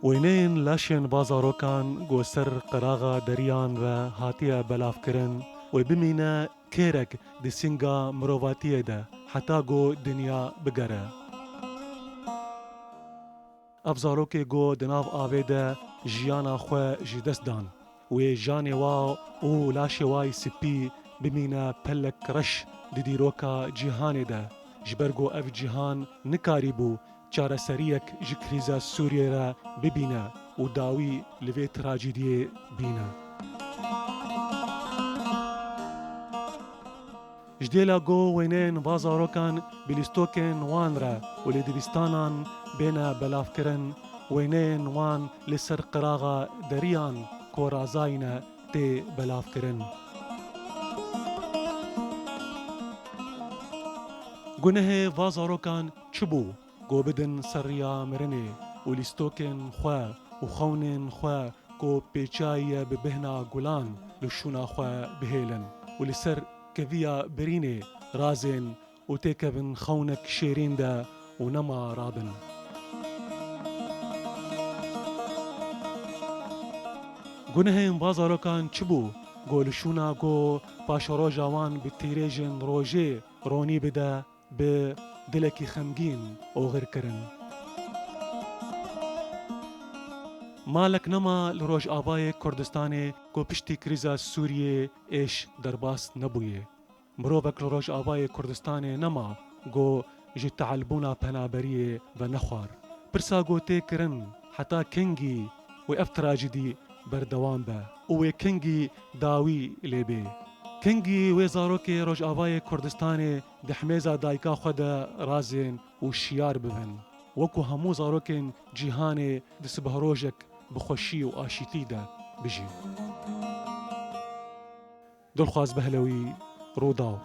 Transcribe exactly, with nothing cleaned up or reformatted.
Wêneyên laşên va zarokan ku ser qiraxa deriyan ve hatiye belavkirin, wê bimîne kêrek di sînga mirovatiyê de, heta ku dinya bigere. Ev zarokê ku di nav avê de jiyana xwe ji dest dan, wê janê wa û laşê wa yî spî bimîne pelek reş di dîroka cîhanê de, ji ber ku ev cîhan nikarîbû çareseriyek ji krîza Sûriyê re bibîne û dawî li vê trajîdiyê bîne. Ji dêla ku wêneyên va zarokan bi lîstokên wan re û li dibistanan bêne belavkirin, wêneyên wan li ser qiraxa deriyan ku razayî ne tê belavkirin. Gunehê va zarokan çi bû? Ku bidin ser riya mirinê û lîstokên xwe û xewnên xwe ku pêçayiye bi bihna gulan li şûna xwe bihêlin û li ser keviya birînê razên û têkevin xewnek şêrîn de û nema rabin. Gunehên va zarokan çi bû? Ku li şûna ku paşeroja wan bi tîrêjên rojê ronî bide, bi dilekî xemgîn oxir kirin. Malek nema li Rojavayê Kurdistanê ku piştî krîza Sûriyê êş derbas nebûye. Mirovek li Rojavayê Kurdistanê nema ku ji teelbûna penaberiyê venexwar. Pirsa ku tê kirin, heta kengî wê ev trajîdî berdewam be û wê kengî dawî lê bê? Kengî wê zarokê Rojavayê Kurdistanê di himêza dayika xwe de razên û şiyar bibin, wekû hemû zarokên cîhanê di sibehrojek bi xweşî û aşîtî de bijîn. Dilxwaz Behlewî, Rûdaw.